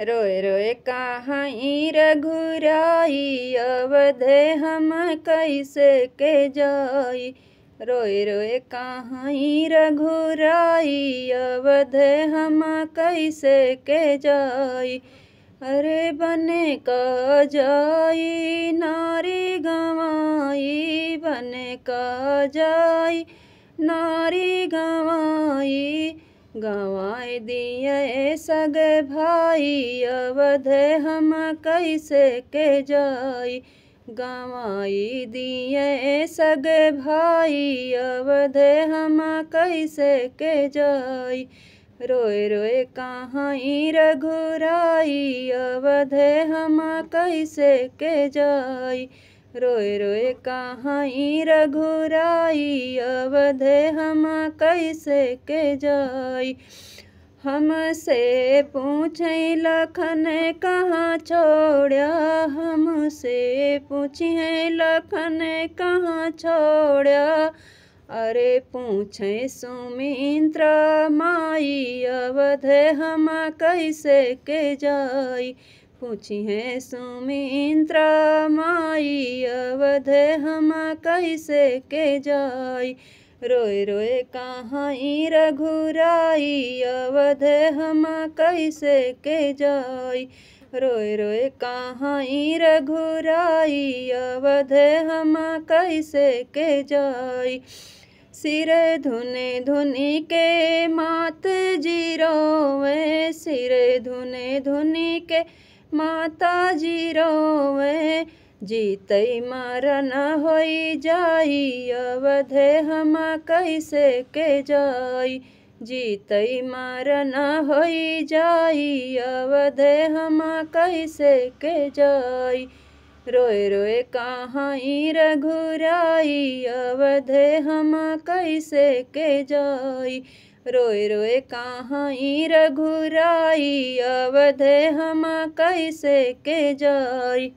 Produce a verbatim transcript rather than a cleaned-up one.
रोए रोए कहाई रघुराई, अवध हम कैसे के जाई। रोए रोए कहाई रघुराई, अवध हम कैसे के जाई। अरे बन का जाई नारी गंवाई, बन का जाई नारी गंवाई। गंवाई दिए सगे भाई, अवध हम कैसे के जाई। गंवाई दिए सगे भाई, अवध हम कैसे के जाई। रोए रोए कहाई रघुराई, अवध हम कैसे के जाई। रोए रोए कहाई रघुराई, अवध हम कैसे के जाई। हमसे पूछे लखन कहाँ छोड़ा, हमसे पूछे लखन कहाँ छोड़ा। अरे पूछे सुमिंत्रा माई, अवध हम कैसे के जाई। पूछिहे सुमिंत्रा माई, अवध हम कैसे के जाई। रोए रोए कहाई रघुराई, अवध हम कैसे के जाई। रोए रोए कहाई रघुराई, अवध हम कैसे के जाई। सिर धुनि धुनि के मात जी रोवे, सिर धुनि धुनि के माता जी रोवे। जीतई मरन होई जाई, अवध हम कैसे के जाई। जीतई मरन होई जाई, अवध हम कैसे के जाई। रोए रोए कहाई रघुराई, अवध हम कैसे के जाई। रोए रोए कहाई रघुराई, अवध हम कैसे के जाई।